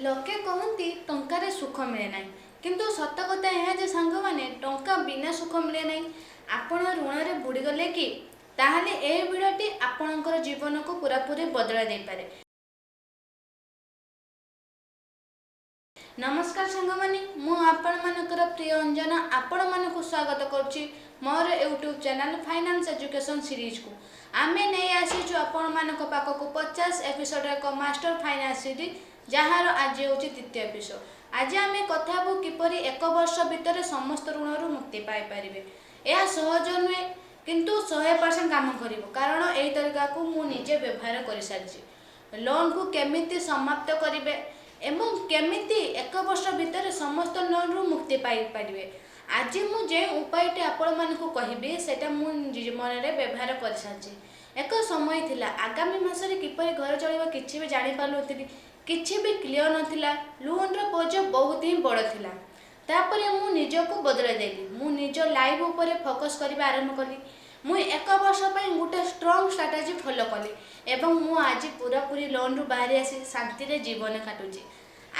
ଲୋକେ କହନ୍ତି ଟଙ୍କାରେ ସୁଖ ମିଳେ ନାହିଁ, କିନ୍ତୁ ସତ କଥା ଏହା ଯେ ସାଙ୍ଗମାନେ, ଟଙ୍କା ବିନା ସୁଖ ମିଳେ ନାହିଁ। ଆପଣ ଋଣରେ ବୁଡ଼ିଗଲେ କି? ତାହେଲେ ଏହି ଭିଡ଼ିଓଟି ଆପଣଙ୍କର ଜୀବନକୁ ପୁରାପୁରି ବଦଳାଇ ଦେଇପାରେ। ନମସ୍କାର ସାଙ୍ଗମାନେ, ମୁଁ ଆପଣମାନଙ୍କର ପ୍ରିୟ ଅଞ୍ଜନା ଆପଣମାନଙ୍କୁ ସ୍ୱାଗତ କରୁଛି ମୋର ୟୁଟ୍ୟୁବ୍ ଚ୍ୟାନେଲ୍ ଫାଇନାନ୍ସ ଏଜୁକେସନ୍ ସିରିଜକୁ। ଆମେ ନେଇ ଆସିଛୁ ଆପଣମାନଙ୍କ ପାଖକୁ 50 ଏପିସୋଡ଼ର ଏକ ମାଷ୍ଟର ଫାଇନାନ୍ସ ସିରିଜ୍, ଯାହାର ଆଜି ହେଉଛି ଦ୍ୱିତୀୟ ଏପିସୋଡ଼। ଆଜି ଆମେ କଥା ହେବୁ କିପରି ଏକ ବର୍ଷ ଭିତରେ ସମସ୍ତ ଋଣରୁ ମୁକ୍ତି ପାଇପାରିବେ। ଏହା ସହଜ ନୁହେଁ, କିନ୍ତୁ 100% କାମ କରିବ, କାରଣ ଏହି ତରିକାକୁ ମୁଁ ନିଜେ ବ୍ୟବହାର କରିସାରିଛି। ଲୋନ୍କୁ କେମିତି ସମାପ୍ତ କରିବେ ଏବଂ କେମିତି ଏକ ବର୍ଷ ଭିତରେ ସମସ୍ତ ଲୋନ୍ରୁ ମୁକ୍ତି ପାଇପାରିବେ, ଆଜି ମୁଁ ଯେଉଁ ଉପାୟଟି ଆପଣମାନଙ୍କୁ କହିବି, ସେଇଟା ମୁଁ ଜୀବନରେ ବ୍ୟବହାର କରିସାରିଛି। ଏକ ସମୟ ଥିଲା, ଆଗାମୀ ମାସରେ କିପରି ଘର ଚଳିବ କିଛି ବି ଜାଣିପାରୁନଥିଲି। କିଛି ବି କ୍ଲିଅର ନଥିଲା। ଲୋନ୍ର ବୋଝ ବହୁତ ହିଁ ବଡ଼ ଥିଲା। ତାପରେ ମୁଁ ନିଜକୁ ବଦଳାଇ ଦେଲି। ମୁଁ ନିଜ ଲାଇଫ୍ ଉପରେ ଫୋକସ୍ କରିବା ଆରମ୍ଭ କଲି। ମୁଁ ଏକ ବର୍ଷ ପାଇଁ ଗୋଟେ ଷ୍ଟ୍ରଙ୍ଗ ଷ୍ଟ୍ରାଟେଜି ଫଲୋ କଲି ଏବଂ ମୁଁ ଆଜି ପୁରାପୁରି ଲୋନ୍ରୁ ବାହାରି ଆସି ଶାନ୍ତିରେ ଜୀବନ କାଟୁଛି।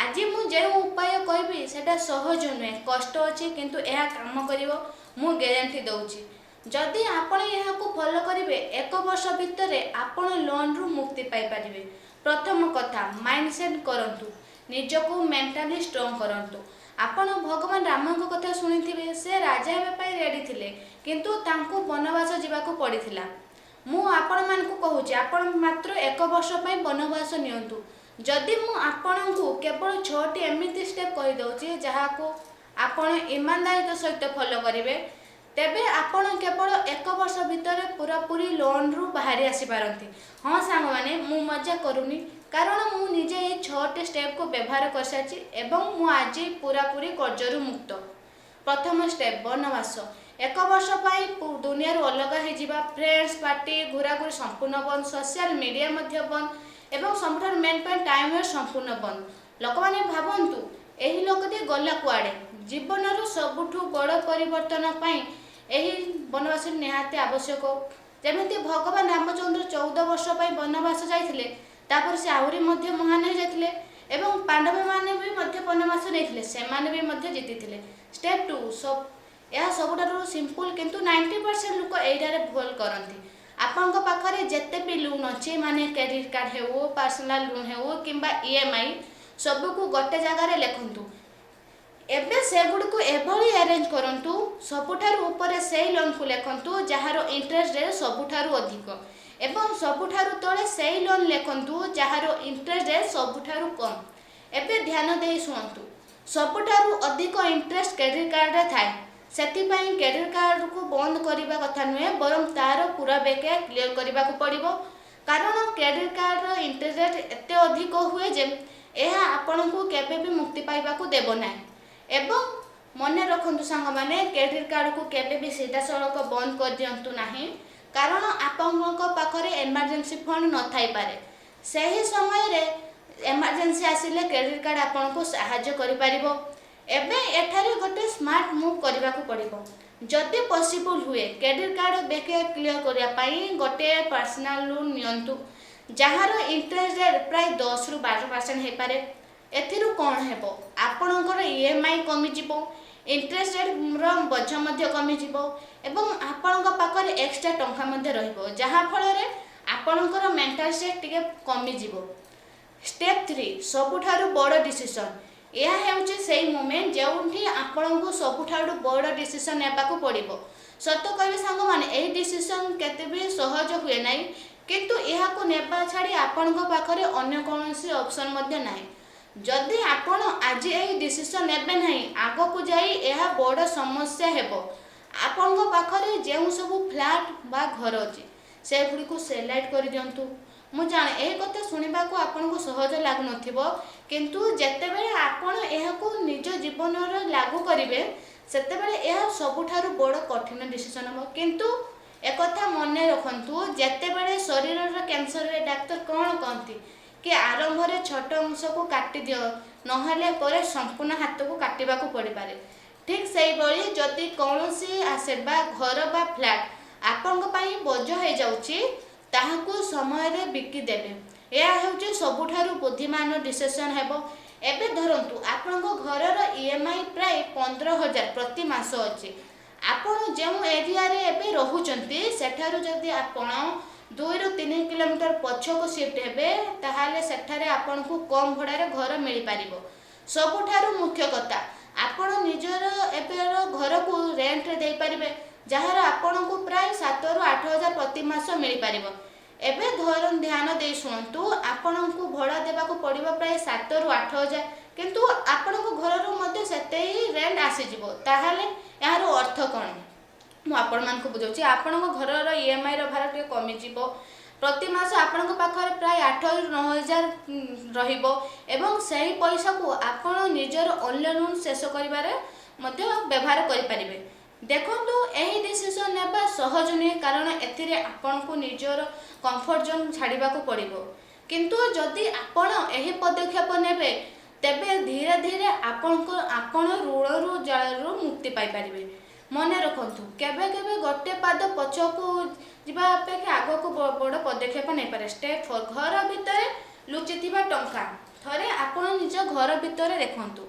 ଆଜି ମୁଁ ଯେଉଁ ଉପାୟ କହିବି, ସେଇଟା ସହଜ ନୁହେଁ, କଷ୍ଟ ଅଛି, କିନ୍ତୁ ଏହା କାମ କରିବ, ମୁଁ ଗ୍ୟାରେଣ୍ଟି ଦେଉଛି। ଯଦି ଆପଣ ଏହାକୁ ଫଲୋ କରିବେ, ଏକ ବର୍ଷ ଭିତରେ ଆପଣ ଲୋନ୍ରୁ ମୁକ୍ତି ପାଇପାରିବେ। ପ୍ରଥମ କଥା, ମାଇଣ୍ଡସେଟ୍ କରନ୍ତୁ। ନିଜକୁ ମେଣ୍ଟାଲି ଷ୍ଟ୍ରଙ୍ଗ କରନ୍ତୁ। ଆପଣ ଭଗବାନ ରାମଙ୍କ କଥା ଶୁଣିଥିବେ। ସେ ରାଜା ହେବା ପାଇଁ ରେଡ଼ି ଥିଲେ, କିନ୍ତୁ ତାଙ୍କୁ ବନବାସ ଯିବାକୁ ପଡ଼ିଥିଲା। ମୁଁ ଆପଣମାନଙ୍କୁ କହୁଛି, ଆପଣ ମାତ୍ର ଏକ ବର୍ଷ ପାଇଁ ବନବାସ ନିଅନ୍ତୁ। ଯଦି ମୁଁ ଆପଣଙ୍କୁ କେବଳ ଛଅଟି ଏମିତି ଷ୍ଟେପ୍ କହିଦେଉଛି, ଯାହାକୁ ଆପଣ ଇମାନଦାରିତା ସହିତ ଫଲୋ କରିବେ, ତେବେ ଆପଣ କେବଳ ଏକ ବର୍ଷ ଭିତରେ ପୁରାପୁରି ଲୋନ୍ରୁ ବାହାରି ଆସିପାରନ୍ତି। ହଁ ସାଙ୍ଗମାନେ, ମୁଁ ମଜା କରୁନି, କାରଣ ମୁଁ ନିଜେ ଏହି ଛଅଟି ଷ୍ଟେପ୍କୁ ବ୍ୟବହାର କରିସାରିଛି ଏବଂ ମୁଁ ଆଜି ପୁରାପୁରି କର୍ଜରୁ ମୁକ୍ତ। ପ୍ରଥମ ଷ୍ଟେପ୍, ବନବାସ। ଏକ ବର୍ଷ ପାଇଁ ଦୁନିଆରୁ ଅଲଗା ହେଇଯିବା। ଫ୍ରେଣ୍ଡସ୍, ପାର୍ଟି, ଘୁରାଘୁରି ସମ୍ପୂର୍ଣ୍ଣ ବନ୍ଦ। ସୋସିଆଲ ମିଡ଼ିଆ ମଧ୍ୟ ବନ୍ଦ ଏବଂ ସବୁଠାରୁ ମେନ୍ ପଏଣ୍ଟ, ଟାଇମ୍ ୱେଷ୍ଟ ସମ୍ପୂର୍ଣ୍ଣ ବନ୍ଦ। ଲୋକମାନେ ଭାବନ୍ତୁ, ଏହି ଲୋକଟି ଗଲା କୁଆଡ଼େ? ଜୀବନର ସବୁଠୁ ବଡ଼ ପରିବର୍ତ୍ତନ ପାଇଁ ଏହି ବନବାସ ନିହାତି ଆବଶ୍ୟକ। ଯେମିତି ଭଗବାନ ରାମଚନ୍ଦ୍ର 14 ବର୍ଷ ପାଇଁ ବନବାସ ଯାଇଥିଲେ, ତାପରେ ସେ ଆହୁରି ମଧ୍ୟ ମହାନ ହେଇଯାଇଥିଲେ ଏବଂ ପାଣ୍ଡବମାନେ ବି ମଧ୍ୟ ବନବାସ ନେଇଥିଲେ, ସେମାନେ ବି ମଧ୍ୟ ଜିତିଥିଲେ। ଷ୍ଟେପ୍ ଟୁ, ଏହା ସବୁଠାରୁ ସିମ୍ପଲ୍, କିନ୍ତୁ 90% ଲୋକ ଏଇଟାରେ ଭୁଲ କରନ୍ତି। ଆପଣଙ୍କ ପାଖରେ ଯେତେ ବି ଲୋନ୍ ଅଛି, ମାନେ କ୍ରେଡ଼ିଟ୍ କାର୍ଡ଼ ହେଉ, ପର୍ସନାଲ୍ ଲୋନ୍ ହେଉ କିମ୍ବା ଇଏମ୍ଆଇ, ସବୁକୁ ଗୋଟେ ଜାଗାରେ ଲେଖନ୍ତୁ। ଏବେ ସେଗୁଡ଼ିକୁ ଏଭଳି ଆରେଞ୍ଜ କରନ୍ତୁ, ସବୁଠାରୁ ଉପରେ ସେଇ ଲୋନ୍କୁ ଲେଖନ୍ତୁ ଯାହାର ଇଣ୍ଟରେଷ୍ଟ ରେଟ୍ ସବୁଠାରୁ ଅଧିକ ଏବଂ ସବୁଠାରୁ ତଳେ ସେଇ ଲୋନ୍ ଲେଖନ୍ତୁ ଯାହାର ଇଣ୍ଟରେଷ୍ଟ ରେଟ୍ ସବୁଠାରୁ କମ୍। ଏବେ ଧ୍ୟାନ ଦେଇ ଶୁଣନ୍ତୁ। ସବୁଠାରୁ ଅଧିକ ଇଣ୍ଟରେଷ୍ଟ କ୍ରେଡ଼ିଟ୍ କାର୍ଡ଼ରେ ଥାଏ। ସେଥିପାଇଁ କ୍ରେଡ଼ିଟ୍ କାର୍ଡ଼କୁ ବନ୍ଦ କରିବା କଥା ନୁହେଁ, ବରଂ ତା'ର ପୁରା ବକେୟା କ୍ଲିୟର କରିବାକୁ ପଡ଼ିବ, କାରଣ କ୍ରେଡ଼ିଟ୍ କାର୍ଡ଼ର ଇଣ୍ଟରେଷ୍ଟ ରେଟ୍ ଏତେ ଅଧିକ ହୁଏ ଯେ ଏହା ଆପଣଙ୍କୁ କେବେ ବି ମୁକ୍ତି ପାଇବାକୁ ଦେବ ନାହିଁ। ଏବଂ ମନେ ରଖନ୍ତୁ ସାଙ୍ଗମାନେ, କ୍ରେଡ଼ିଟ୍ କାର୍ଡ଼କୁ କେବେ ବି ସିଧାସଳଖ ବନ୍ଦ କରିଦିଅନ୍ତୁ ନାହିଁ, କାରଣ ଆପଣଙ୍କ ପାଖରେ ଏମର୍ଜେନ୍ସି ଫଣ୍ଡ ନଥାଇପାରେ। ସେହି ସମୟରେ ଏମର୍ଜେନ୍ସି ଆସିଲେ କ୍ରେଡ଼ିଟ୍ କାର୍ଡ଼ ଆପଣଙ୍କୁ ସାହାଯ୍ୟ କରିପାରିବ। ଏବେ ଏଠାରେ ଗୋଟେ ସ୍ମାର୍ଟ ମୁଭ୍ କରିବାକୁ ପଡ଼ିବ। ଯଦି ପସିବୁଲ୍ ହୁଏ, କ୍ରେଡ଼ିଟ୍ କାର୍ଡ଼ ବକେୟା କ୍ଲିୟର କରିବା ପାଇଁ ଗୋଟିଏ ପର୍ସନାଲ୍ ଲୋନ୍ ନିଅନ୍ତୁ, ଯାହାର ଇଣ୍ଟରେଷ୍ଟ ରେଟ୍ ପ୍ରାୟ 10ରୁ 12% ହେଇପାରେ। ଏଥିରୁ କ'ଣ ହେବ? ଆପଣଙ୍କର ଇଏମ୍ଆଇ କମିଯିବ, ଇଣ୍ଟରେଷ୍ଟ ରେଟ୍ର ବୋଝ ମଧ୍ୟ କମିଯିବ ଏବଂ ଆପଣଙ୍କ ପାଖରେ ଏକ୍ସଟ୍ରା ଟଙ୍କା ମଧ୍ୟ ରହିବ, ଯାହାଫଳରେ ଆପଣଙ୍କର ମେଣ୍ଟାଲ ଷ୍ଟ୍ରେସ୍ ଟିକେ କମିଯିବ। ଷ୍ଟେପ୍ ଥ୍ରୀ, ସବୁଠାରୁ ବଡ଼ ଡିସିସନ୍। ଏହା ହେଉଛି ସେଇ ମୋମେଣ୍ଟ ଯେଉଁଠି ଆପଣଙ୍କୁ ସବୁଠାରୁ ବଡ଼ ଡିସିସନ୍ ନେବାକୁ ପଡ଼ିବ। ସତ କହିବି ସାଙ୍ଗମାନେ, ଏହି ଡିସିସନ୍ କେତେ ବି ସହଜ ହୁଏ ନାହିଁ, କିନ୍ତୁ ଏହାକୁ ନେବା ଛାଡ଼ି ଆପଣଙ୍କ ପାଖରେ ଅନ୍ୟ କୌଣସି ଅପସନ୍ ମଧ୍ୟ ନାହିଁ। ଯଦି ଆପଣ ଆଜି ଏହି ଡିସିସନ୍ ନେବେ ନାହିଁ, ଆଗକୁ ଯାଇ ଏହା ବଡ଼ ସମସ୍ୟା ହେବ। ଆପଣଙ୍କ ପାଖରେ ଯେଉଁ ସବୁ ଫ୍ଲାଟ୍ ବା ଘର ଅଛି, ସେଗୁଡ଼ିକୁ ସେଲ୍ କରିଦିଅନ୍ତୁ। ମୁଁ ଜାଣେ, ଏହି କଥା ଶୁଣିବାକୁ ଆପଣଙ୍କୁ ସହଜ ଲାଗୁନଥିବ, କିନ୍ତୁ ଯେତେବେଳେ ଆପଣ ଏହାକୁ ନିଜ ଜୀବନରେ ଲାଗୁ କରିବେ, ସେତେବେଳେ ଏହା ସବୁଠାରୁ ବଡ଼ କଠିନ ଡିସିସନ୍ ହେବ। କିନ୍ତୁ ଏକଥା ମନେ ରଖନ୍ତୁ, ଯେତେବେଳେ ଶରୀରର କ୍ୟାନ୍ସରରେ ଡାକ୍ତର କ'ଣ କହନ୍ତି କି ଆରମ୍ଭରେ ଛୋଟ ଅଂଶକୁ କାଟିଦିଅ, ନହେଲେ ପରେ ସମ୍ପୂର୍ଣ୍ଣ ହାତକୁ କାଟିବାକୁ ପଡ଼ିପାରେ। ଠିକ୍ ସେଇଭଳି ଯଦି କୌଣସି ଆସେଟ୍ ବା ଘର ବା ଫ୍ଲାଟ୍ ଆପଣଙ୍କ ପାଇଁ ବୋଝ ହେଇଯାଉଛି, ତାହାକୁ ସମୟରେ ବିକିଦେବେ। ଏହା ହେଉଛି ସବୁଠାରୁ ବୁଦ୍ଧିମାନ ଡିସିସନ୍ ହେବ। ଏବେ ଧରନ୍ତୁ, ଆପଣଙ୍କ ଘରର ଇଏମଆଇ ପ୍ରାୟ 15,000 ପ୍ରତି ମାସ ଅଛି। ଆପଣ ଯେଉଁ ଏରିଆରେ ଏବେ ରହୁଛନ୍ତି, ସେଠାରୁ ଯଦି ଆପଣ 2ରୁ 3 କିଲୋମିଟର ପଛକୁ ସିଫ୍ଟ ହେବେ, ତାହେଲେ ସେଠାରେ ଆପଣଙ୍କୁ କମ୍ ଭଡ଼ାରେ ଘର ମିଳିପାରିବ। ସବୁଠାରୁ ମୁଖ୍ୟ କଥା, ଆପଣ ନିଜର ଏବେର ଘରକୁ ରେଣ୍ଟରେ ଦେଇପାରିବେ, ଯାହାର ଆପଣଙ୍କୁ ପ୍ରାୟ 7ରୁ 8 ହଜାର ପ୍ରତି ମାସ ମିଳିପାରିବ। ଏବେ ଧର ଧ୍ୟାନ ଦେଇ ଶୁଣନ୍ତୁ, ଆପଣଙ୍କୁ ଭଡ଼ା ଦେବାକୁ ପଡ଼ିବ ପ୍ରାୟ 7ରୁ 8 ହଜାର, କିନ୍ତୁ ଆପଣଙ୍କ ଘରରୁ ମଧ୍ୟ ସେତେ ହିଁ ରେଣ୍ଟ ଆସିଯିବ। ତାହେଲେ ଏହାର ଅର୍ଥ କ'ଣ, ମୁଁ ଆପଣମାନଙ୍କୁ ବୁଝାଉଛି। ଆପଣଙ୍କ ଘରର ଇଏମଆଇର ଭାର ଟିକେ କମିଯିବ। ପ୍ରତି ମାସ ଆପଣଙ୍କ ପାଖରେ ପ୍ରାୟ 8ରୁ 9 ହଜାର ରହିବ ଏବଂ ସେହି ପଇସାକୁ ଆପଣ ନିଜର ଅନ୍ୟ ଲୋନ୍ ଶେଷ କରିବାରେ ମଧ୍ୟ ବ୍ୟବହାର କରିପାରିବେ। ଦେଖନ୍ତୁ, ଏହି ଡିସିସନ୍ ନେବା ସହଜ ନୁହେଁ, କାରଣ ଏଥିରେ ଆପଣଙ୍କୁ ନିଜର କମ୍ଫର୍ଟ ଜୋନ୍ ଛାଡ଼ିବାକୁ ପଡ଼ିବ। କିନ୍ତୁ ଯଦି ଆପଣ ଏହି ପଦକ୍ଷେପ ନେବେ, ତେବେ ଧୀରେ ଧୀରେ ଆପଣ ଋଣରୁ ଜାଲରୁ ମୁକ୍ତି ପାଇପାରିବେ। ମନେ ରଖନ୍ତୁ, କେବେ କେବେ ଗୋଟେ ପାଦ ପଛକୁ ଯିବା ଅପେକ୍ଷା ଆଗକୁ ବଡ଼ ପଦକ୍ଷେପ ନେଇପାରେ। ଷ୍ଟେପ୍ 4, ଘର ଭିତରେ ଲୁଚିଥିବା ଟଙ୍କା। ଥରେ ଆପଣ ନିଜ ଘର ଭିତରେ ଦେଖନ୍ତୁ,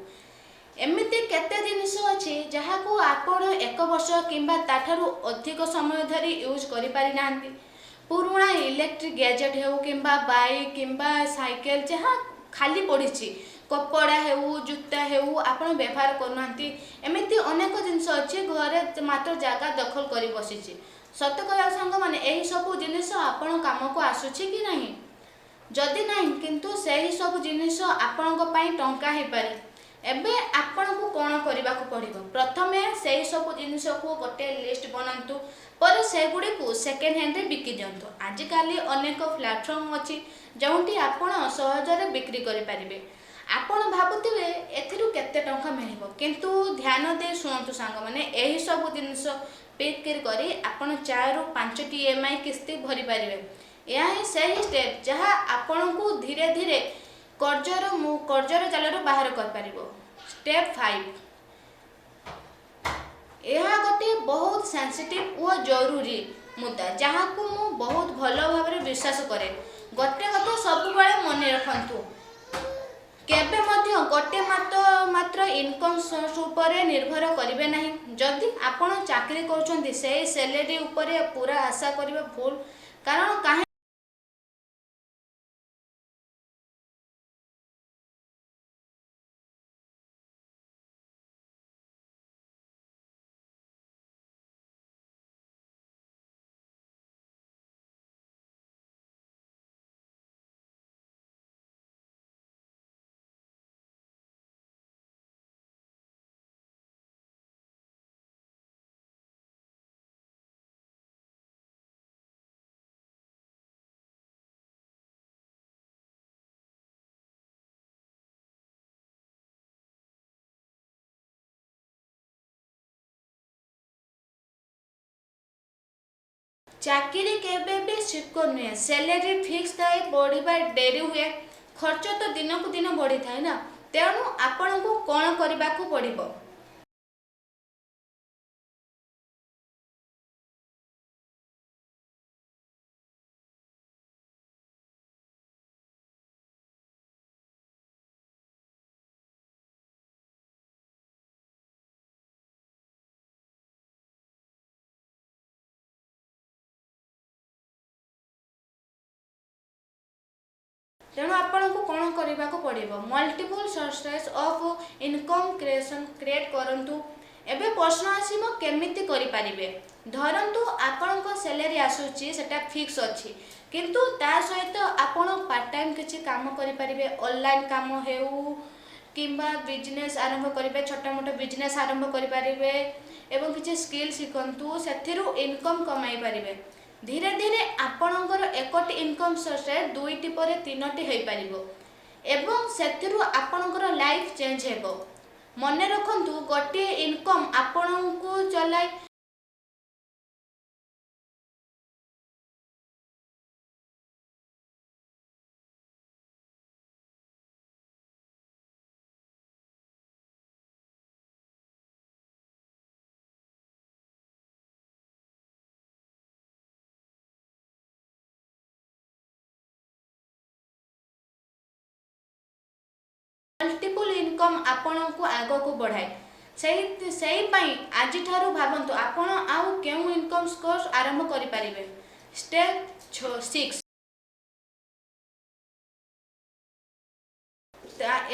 ଏମିତି କେତେ ଜିନିଷ ଅଛି ଯାହାକୁ ଆପଣ ଏକ ବର୍ଷ କିମ୍ବା ତାଠାରୁ ଅଧିକ ସମୟ ଧରି ୟୁଜ୍ କରିପାରିନାହାନ୍ତି। ପୁରୁଣା ଇଲେକ୍ଟ୍ରିକ୍ ଗ୍ୟାଜେଟ୍ ହେଉ କିମ୍ବା ବାଇକ୍ କିମ୍ବା ସାଇକେଲ ଯାହା ଖାଲି ପଡ଼ିଛି, କପଡ଼ା ହେଉ, ଜୁତା ହେଉ, ଆପଣ ବ୍ୟବହାର କରୁନାହାନ୍ତି। ଏମିତି ଅନେକ ଜିନିଷ ଅଛି ଘରେ, ମାତ୍ର ଜାଗା ଦଖଲ କରି ବସିଛି। ସତ କହିବାକୁ ସାଙ୍ଗମାନେ, ଏହି ସବୁ ଜିନିଷ ଆପଣ କାମକୁ ଆସୁଛି କି ନାହିଁ? ଯଦି ନାହିଁ, କିନ୍ତୁ ସେହି ସବୁ ଜିନିଷ ଆପଣଙ୍କ ପାଇଁ ଟଙ୍କା ହେଇପାରେ। ଏବେ ଆପଣଙ୍କୁ କ'ଣ କରିବାକୁ ପଡ଼ିବ? ପ୍ରଥମେ ସେହି ସବୁ ଜିନିଷକୁ ଗୋଟେ ଲିଷ୍ଟ ବନାନ୍ତୁ, ପରେ ସେଗୁଡ଼ିକୁ ସେକେଣ୍ଡ ହ୍ୟାଣ୍ଡରେ ବିକି ଦିଅନ୍ତୁ। ଆଜିକାଲି ଅନେକ ପ୍ଲାଟଫର୍ମ ଅଛି ଯେଉଁଠି ଆପଣ ସହଜରେ ବିକ୍ରି କରିପାରିବେ। ଆପଣ ଭାବୁଥିବେ ଏଥିରୁ କେତେ ଟଙ୍କା ମିଳିବ, କିନ୍ତୁ ଧ୍ୟାନ ଦେଇ ଶୁଣନ୍ତୁ ସାଙ୍ଗମାନେ, ଏହି ସବୁ ଜିନିଷ ବିକ୍ରି କରି ଆପଣ 4ରୁ 5ଟି ଇଏମଆଇ କିସ୍ତି ଭରିପାରିବେ। ଏହା ହିଁ ସେହି ଷ୍ଟେପ୍ ଯାହା ଆପଣଙ୍କୁ ଧୀରେ ଧୀରେ କର୍ଜର ଜାଲରୁ ବାହାର କରିପାରିବ। ଷ୍ଟେପ୍ 5, ଏହା ଗୋଟିଏ ବହୁତ ସେନ୍ସିଟିଭ୍ ଓ ଜରୁରୀ ମୁଦ୍ଦା, ଯାହାକୁ ମୁଁ ବହୁତ ଭଲ ଭାବରେ ବିଶ୍ୱାସ କରେ। ଗୋଟେ କଥା ସବୁବେଳେ ମନେ ରଖନ୍ତୁ, କେବେ ମଧ୍ୟ ଗୋଟେ ମାତ୍ର ମାତ୍ର ଇନକମ୍ ସୋର୍ସ ଉପରେ ନିର୍ଭର କରିବେ ନାହିଁ। ଯଦି ଆପଣ ଚାକିରି କରୁଛନ୍ତି, ସେଇ ସ୍ୟାଲେରୀ ଉପରେ ପୁରା ଆଶା କରିବା ଭୁଲ। କାରଣ କାହିଁ ଚାକିରି କେବେ ବି ସିକ୍ୟୋର ନୁହେଁ। ସ୍ୟାଲେରୀ ଫିକ୍ସ ଥାଏ, ବଢ଼ିବା ଡେରି ହୁଏ, ଖର୍ଚ୍ଚ ତ ଦିନକୁ ଦିନ ବଢ଼ିଥାଏ ନା। ତେଣୁ ଆପଣଙ୍କୁ କ'ଣ କରିବାକୁ ପଡ଼ିବ? ତେଣୁ ଆପଣଙ୍କୁ କ'ଣ କରିବାକୁ ପଡ଼ିବ? Multiple sources of income create କରନ୍ତୁ। ଏବେ ପ୍ରଶ୍ନ ଆସିବ, କେମିତି କରିପାରିବେ? ଧରନ୍ତୁ ଆପଣଙ୍କ ସ୍ୟାଲେରୀ ଆସୁଛି, ସେଟା ଫିକ୍ସ ଅଛି, କିନ୍ତୁ ତା ସହିତ ଆପଣ ପାର୍ଟ ଟାଇମ୍ କିଛି କାମ କରିପାରିବେ। ଅନଲାଇନ୍ କାମ ହେଉ କିମ୍ବା ବିଜନେସ୍ ଆରମ୍ଭ କରିବେ, ଛୋଟ ମୋଟ ବିଜନେସ୍ ଆରମ୍ଭ କରିପାରିବେ ଏବଂ କିଛି ସ୍କିଲ୍ ଶିଖନ୍ତୁ, ସେଥିରୁ ଇନକମ୍ କମାଇ ପାରିବେ। ଧୀରେ ଧୀରେ ଆପଣଙ୍କର ଏକଟି ଇନକମ୍ ସୋର୍ସରେ ଦୁଇଟି ପରେ ତିନୋଟି ହେଇପାରିବ ଏବଂ ସେଥିରୁ ଆପଣଙ୍କର ଲାଇଫ୍ ଚେଞ୍ଜ ହେବ। ମନେ ରଖନ୍ତୁ, ଗୋଟିଏ ଇନକମ୍ ଆପଣଙ୍କୁ ଚଲାଇ ମଲ୍ଟିପୁଲ୍ ଇନକମ୍ ଆପଣଙ୍କୁ ଆଗକୁ ବଢ଼ାଏ। ସେଇ ପାଇଁ ଆଜିଠାରୁ ଭାବନ୍ତୁ, ଆପଣ ଆଉ କେଉଁ ଇନକମ୍ ସୋର୍ସ ଆରମ୍ଭ କରିପାରିବେ। ଷ୍ଟେପ୍ 6।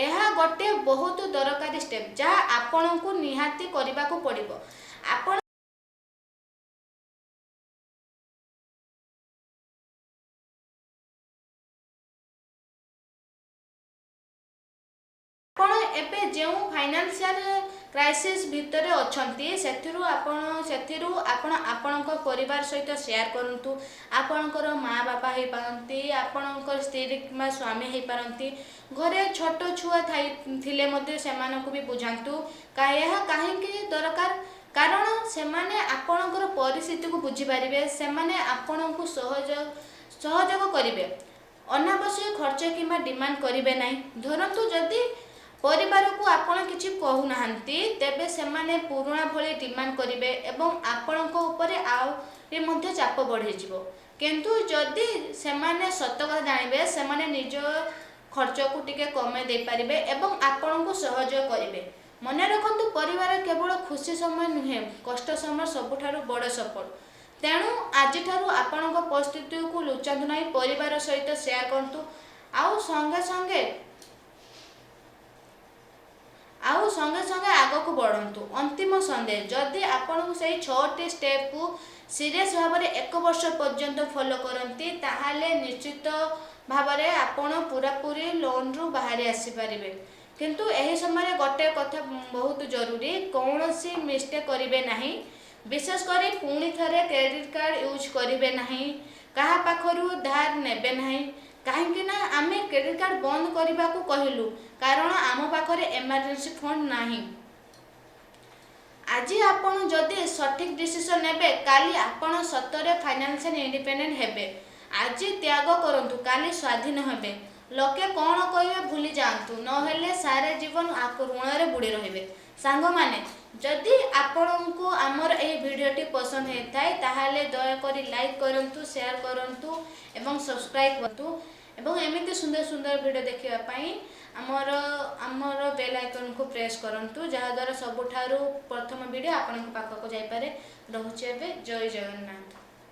ଏହା ଗୋଟେ ବହୁତ ଦରକାରୀ ଷ୍ଟେପ୍, ଯାହା ଆପଣଙ୍କୁ ନିହାତି କରିବାକୁ ପଡ଼ିବ। ଆପଣ ଏବେ ଯେଉଁ ଫାଇନାନ୍ସିଆଲ କ୍ରାଇସିସ୍ ଭିତରେ ଅଛନ୍ତି, ସେଥିରୁ ଆପଣ ଆପଣଙ୍କ ପରିବାର ସହିତ ସେୟାର କରନ୍ତୁ। ଆପଣଙ୍କର ମା ବାପା ହେଇପାରନ୍ତି, ଆପଣଙ୍କର ସ୍ତ୍ରୀ କିମ୍ବା ସ୍ୱାମୀ ହେଇପାରନ୍ତି, ଘରେ ଛୋଟ ଛୁଆ ଥିଲେ ମଧ୍ୟ ସେମାନଙ୍କୁ ବି ବୁଝାନ୍ତୁ। ଏହା କାହିଁକି ଦରକାର? କାରଣ ସେମାନେ ଆପଣଙ୍କର ପରିସ୍ଥିତିକୁ ବୁଝିପାରିବେ, ସେମାନେ ଆପଣଙ୍କୁ ସହଯୋଗ କରିବେ, ଅନାବଶ୍ୟକ ଖର୍ଚ୍ଚ କିମ୍ବା ଡିମାଣ୍ଡ କରିବେ ନାହିଁ। ଧରନ୍ତୁ, ଯଦି ପରିବାରକୁ ଆପଣ କିଛି କହୁନାହାନ୍ତି, ତେବେ ସେମାନେ ପୁରୁଣା ଭଳି ଡିମାଣ୍ଡ କରିବେ ଏବଂ ଆପଣଙ୍କ ଉପରେ ଆହୁରି ମଧ୍ୟ ଚାପ ବଢ଼ିଯିବ। କିନ୍ତୁ ଯଦି ସେମାନେ ସତ କଥା ଜାଣିବେ, ସେମାନେ ନିଜ ଖର୍ଚ୍ଚକୁ ଟିକେ କମେଇ ଦେଇପାରିବେ ଏବଂ ଆପଣଙ୍କୁ ସହଯୋଗ କରିବେ। ମନେ ରଖନ୍ତୁ, ପରିବାର କେବଳ ଖୁସି ସମୟ ନୁହେଁ, କଷ୍ଟ ସମୟ ସବୁଠାରୁ ବଡ଼ ସପୋର୍ଟ। ତେଣୁ ଆଜିଠାରୁ ଆପଣଙ୍କ ପରିସ୍ଥିତିକୁ ଲୁଚାନ୍ତୁ ନାହିଁ, ପରିବାର ସହିତ ସେୟାର କରନ୍ତୁ ଆଉ ସଙ୍ଗେ ସଙ୍ଗେ ଆଗକୁ ବଢ଼ନ୍ତୁ। ଅନ୍ତିମ ସନ୍ଦେଶ, ଯଦି ଆପଣଙ୍କୁ ସେଇ ଛଅଟି ଷ୍ଟେପକୁ ସିରିୟସ୍ ଭାବରେ ଏକ ବର୍ଷ ପର୍ଯ୍ୟନ୍ତ ଫଲୋ କରନ୍ତି, ତାହେଲେ ନିଶ୍ଚିତ ଭାବରେ ଆପଣ ପୁରାପୁରି ଲୋନ୍ରୁ ବାହାରି ଆସିପାରିବେ। କିନ୍ତୁ ଏହି ସମୟରେ ଗୋଟେ କଥା ବହୁତ ଜରୁରୀ, କୌଣସି ମିଷ୍ଟେକ୍ କରିବେ ନାହିଁ। ବିଶେଷ କରି ପୁଣି ଥରେ କ୍ରେଡ଼ିଟ୍ କାର୍ଡ଼ ୟୁଜ୍ କରିବେ ନାହିଁ, କାହା ପାଖରୁ ଧାର ନେବେ ନାହିଁ। କାହିଁକି ନା ଆମେ କ୍ରେଡ଼ିଟ୍ କାର୍ଡ଼ ବନ୍ଦ କରିବାକୁ କହିଲୁ, କାରଣ ଆମ ପାଖରେ ଏମର୍ଜେନ୍ସି ଫଣ୍ଡ ନାହିଁ। ଆଜି ଆପଣ ଯଦି ସଠିକ୍ ଡିସିସନ୍ ନେବେ, କାଲି ଆପଣ ସତରେ ଫାଇନାନ୍ସିଆଲ ଇଣ୍ଡିପେଣ୍ଡେଣ୍ଟ ହେବେ। ଆଜି ତ୍ୟାଗ କରନ୍ତୁ, କାଲି ସ୍ୱାଧୀନ ହେବେ। ଲୋକେ କ'ଣ କହିବେ ଭୁଲି ଯାଆନ୍ତୁ, ନହେଲେ ସାରା ଜୀବନ ଋଣରେ ବୁଡ଼ି ରହିବେ। ସାଙ୍ଗମାନେ, ଯଦି ଆପଣଙ୍କୁ ଆମର ଏହି ଭିଡ଼ିଓଟି ପସନ୍ଦ ହେଇଥାଏ, ତାହେଲେ ଦୟାକରି ଲାଇକ୍ କରନ୍ତୁ, ସେୟାର କରନ୍ତୁ ଏବଂ ସବସ୍କ୍ରାଇବ୍ କରନ୍ତୁ ଏବଂ ଏମିତି ସୁନ୍ଦର ସୁନ୍ଦର ଭିଡ଼ିଓ ଦେଖିବା ପାଇଁ ଆମର ବେଲ୍ ଆଇକନ୍କୁ ପ୍ରେସ୍ କରନ୍ତୁ, ଯାହାଦ୍ୱାରା ସବୁଠାରୁ ପ୍ରଥମ ଭିଡ଼ିଓ ଆପଣଙ୍କ ପାଖକୁ ଯାଇପାରେ। ରହୁଛି ଏବେ, ଜୟ ଜଗନ୍ନାଥ।